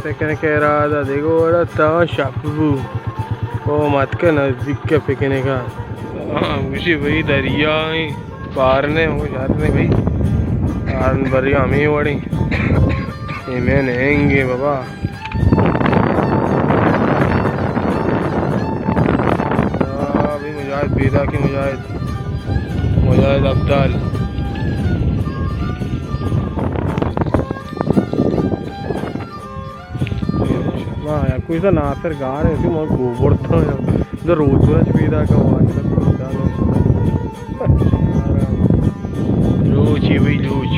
پکنک ءِ ارادہ دگہ وڑ ءَ تا شپ بو۔ او متکہ نزدیک ءَ پکنک ءَ۔ ہاں، گوشی بھئی دریا ایں، پار نے، او شر نے بھئی۔ پار بری ہمے وڑیں۔ اے میں نہنگے بابا۔ آ، بھئی مجاہد پیداک ایں، مجاہد، مجاہد ابدال۔ ما یا کوئی سا ناصر گار ہے، اسی ما گوبر تھا، ادھر روز روز پیداک ہوا، لوچ ہے بھئی، لوچ۔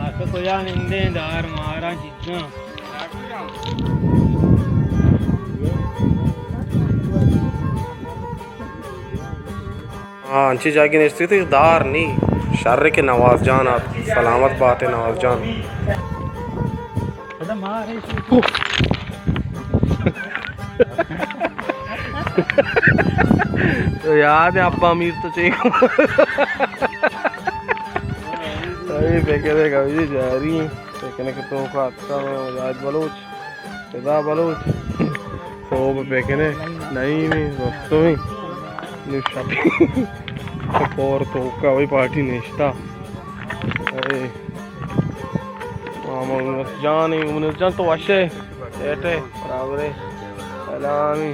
آسا کجا نندیں، دار ماراں چیزاں۔ ہاں، انچی جاگے نشتگ ات، دار نی۔ شر کہ نواز جان آت، سلامت بات نواز جان۔ تو یاد ہے ابا میر تو چیک۔ اے پکنک ءَ جاری ایں۔ پکنک ءِ توک ءَ اتکا میں مجاہد بلوچ، رضا بلوچ۔ سوب پکنک، نعیم، رستم، نو شپ۔ کور توک ءَ وہی پارٹی نشتا۔ اے، مونس جان، مونس جان تو وش ئے؟ ٹیٹ ئے، برابر ئے۔ سلامی۔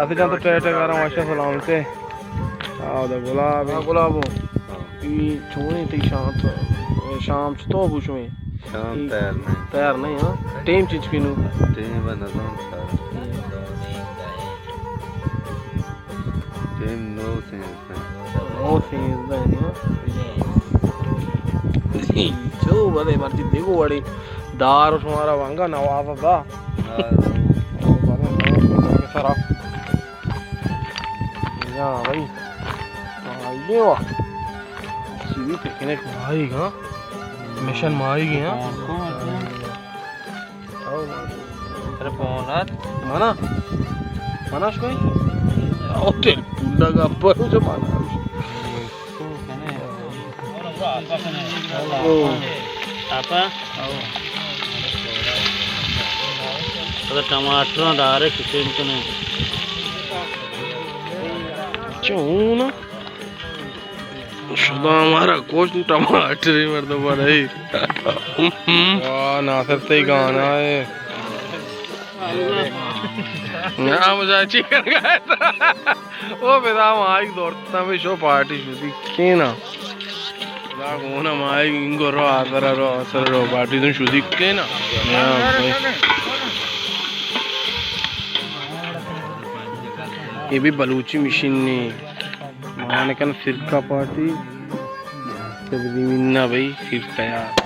آصف جان تو ٹیٹ ئے، گھراں وش ئے، سلامت ئے؟ آؤ دا گلاب۔ ہاں، گلابو۔ ای چونیں تئی شام، شام چطور بو شمے؟ شام ای تیار نہیں۔ تیار نہیں، ہاں؟ ٹیم چنچکے نو؟ ٹیم نہ زان سر۔ ٹیم نو سینزدہ۔ نو سینزدہ، ہاں؟ چو بلے مرچی دیگو وڑے دار شمارا وانگا نواز دا۔ ہاں۔ سرا۔ یا بھائی، آئیے وا۔ سی وی پکنک ماہیگ، ہاں؟ مشن ماہیگ، ہاں؟ ارے فون آت۔ منا؟ منا شوئی؟ او ٹیلیفون لگا پر جو منا۔ او۔ آپا؟ اگر ٹماٹر دارے کسیم کنے۔ چون؟ شدا ہمارا کچھ ٹماٹر ہی مردم بنائی۔ واہ، ناصر تئی گانا ہے۔ نا، مجھے چی کر گئے تھا؟ او بیدا مائی دورتا میں شو پارٹی شدی کینا۔ لا گونا مائی انگو رو آسر رو، آسر رو، پارٹی تن شدی کینا۔ نا، بھائی۔ یہ بھی بلوچی مشین نہیں۔ مان کن فرقہ پارٹی۔ تقدیم نہ بھائی، سیر تیار۔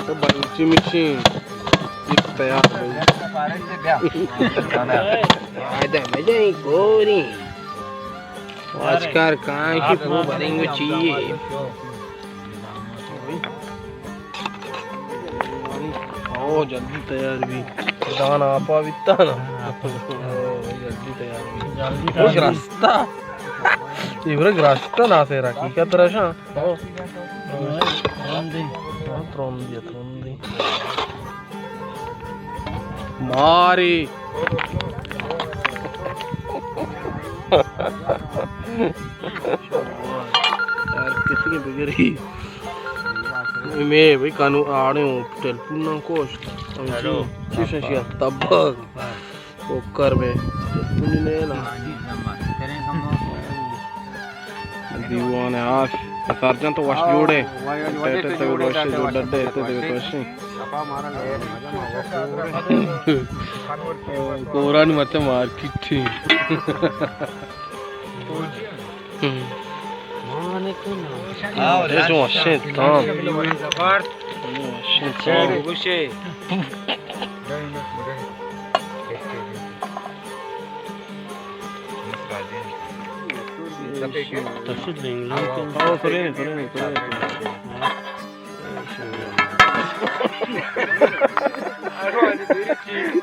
تو بلوچی مشین، سیر تیار بھائی۔ آدم جائی گوری۔ واجکار کائیں کہ پو برنگ چیئے۔ او، جلدی تیار بی۔ دان آپا بیتا نا۔ او، جلدی تیار بی۔ جلدی او، تیار بی۔ گرستا۔ یہ برا گرستا نا، سیر حقیقت رشا۔ او۔ ترندی۔ ہاں، ترندی، ترندی۔ ماری۔ یار، کسی کے بغیر ہی۔ میں بھائی کانو آڑے ہوں، ٹیلیفون نہ کوش۔ ہیلو۔ چیز شیا تبگ۔ کوکر میں ٹیلیفون نہیں نا۔ دیوان آش۔ سرجان تو وش جوڑے۔ ٹیٹے تے وش جو ڈڈے تے تے وش۔ کورانی مچ مارکیٹ تھی۔ اے جو وشیں تام۔ وشیں تام۔ تشت لینگ لینگ کن۔ او، ترین، ترین، ترین۔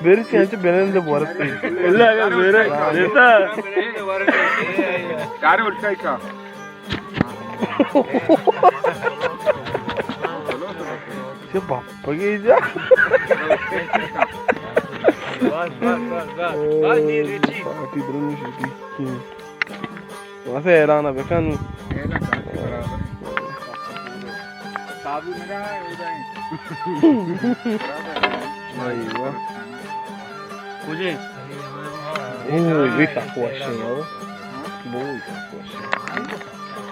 بیری چی انچو بنند بورت۔ اللہ کا بیرے دیتا۔ کارے الٹا کا۔ چه بپگی جا۔ بس، بس، بس، بس۔ بس، نی ریچی۔ پارٹی درنو شدی۔ واسه حیران بکن۔ حیران کن، برابر۔ صابون نگا ہے، ہو جائیں۔ بھائی واہ۔ کجے؟ اوہ، یہ تک وشی ہے، او۔ بہت تک وشی۔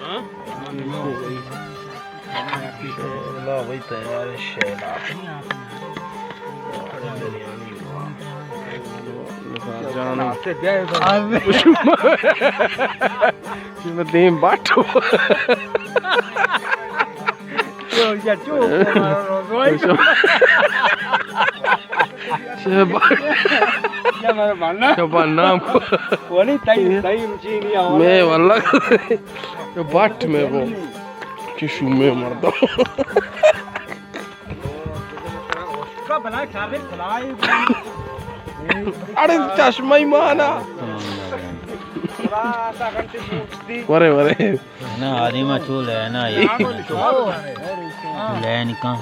ہاں؟ شیلا بھائی تیار ہے، شیلا۔ جان۔ شما دیم باٹو۔ شما نام۔ میں واللہ۔ باٹ میں وہ۔ کہ شومیں مردم۔ اڑے چشمہ مانا۔ ورے، ورے۔ نا، آدم چو لے نا، یہ لے نکاں۔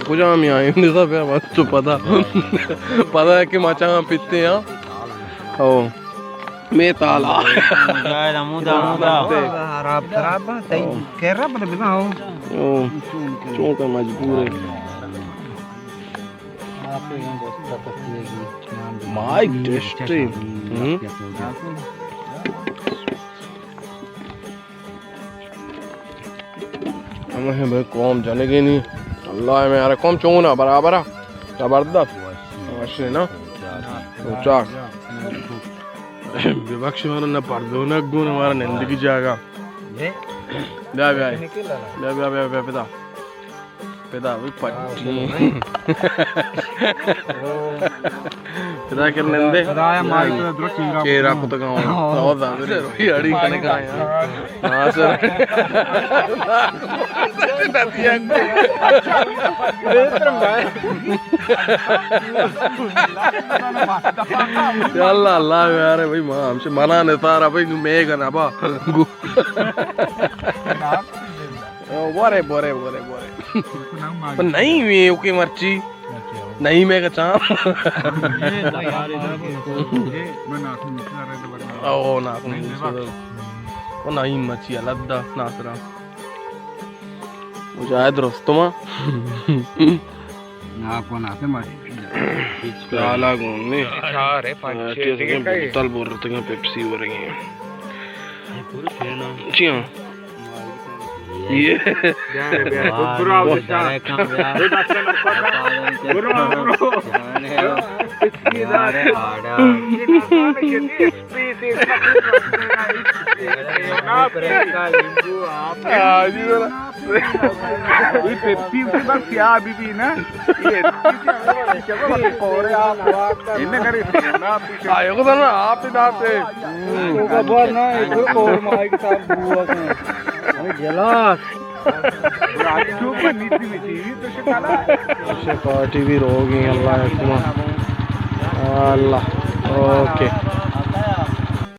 کجام یا ایم نظام ہے، بس تو پتا۔ پتا ہے کہ مچاں پیتے ہیں۔ او۔ میں تالا۔ مجاہد حمود، حمود۔ خراب، خراب، تئی کہہ رہا بلے بنا ہو۔ او۔ چون کہ مجبور ہے۔ Mic test. ہم۔ ہمے بھئی قوم جنگی نی۔ اللہ، مئے ہر قوم چونا برابر ءَ۔ زبردست۔ وشے نا۔ روچاک۔ ببخش مارا نہ پردونک گون مارا نندگی جاگہ۔ بیا بیا۔ بیا بیا بیا بیا پدا۔ پدا بھئی پٹی۔ پدا کر نندے۔ خدایا مائی تو درو چیرا۔ چیرا کتگا ہوں۔ او زاگر روی اڑی کنے کا یار۔ ہاں سر۔ یا اللہ، اللہ یار، بھئی ما ہمشہ منا نثار بھئی، نو میگا نبا۔ بورے، بورے، بورے، بورے۔ پر نہیں ہوئی، اوکے مرچی۔ نہیں میں کچا۔ او ناخن۔ او نہیں مرچی، اللہ دا ناصرہ۔ مجاہد رستم۔ ناکو ناتے ماشی۔ سالا گون نے۔ چار ہے، پانچ، چھ، چیز ٹھیک ہے، کے کئی؟ بوتل بور رہتے ہیں، پیپسی ہو رہی ہیں۔ جی ہاں۔ یہ۔ بیا، بیا۔ برو، برو۔ برو، برو۔ یہ پیپسی اسے بس کیا ابھی بھی نا؟ یہ پیپسی سے ہمیں چلو، ابھی کورے آپ۔ انہیں کرے نا پیپسی۔ آئے کو نا آپ ہی ناتے۔ تو کا بار نا، ایک اور مائی کے ساتھ بوا کا۔ ہمیں جلاس۔ پارٹی بھی رو گئی، اللہ حکمہ۔ اللہ۔ اوکے۔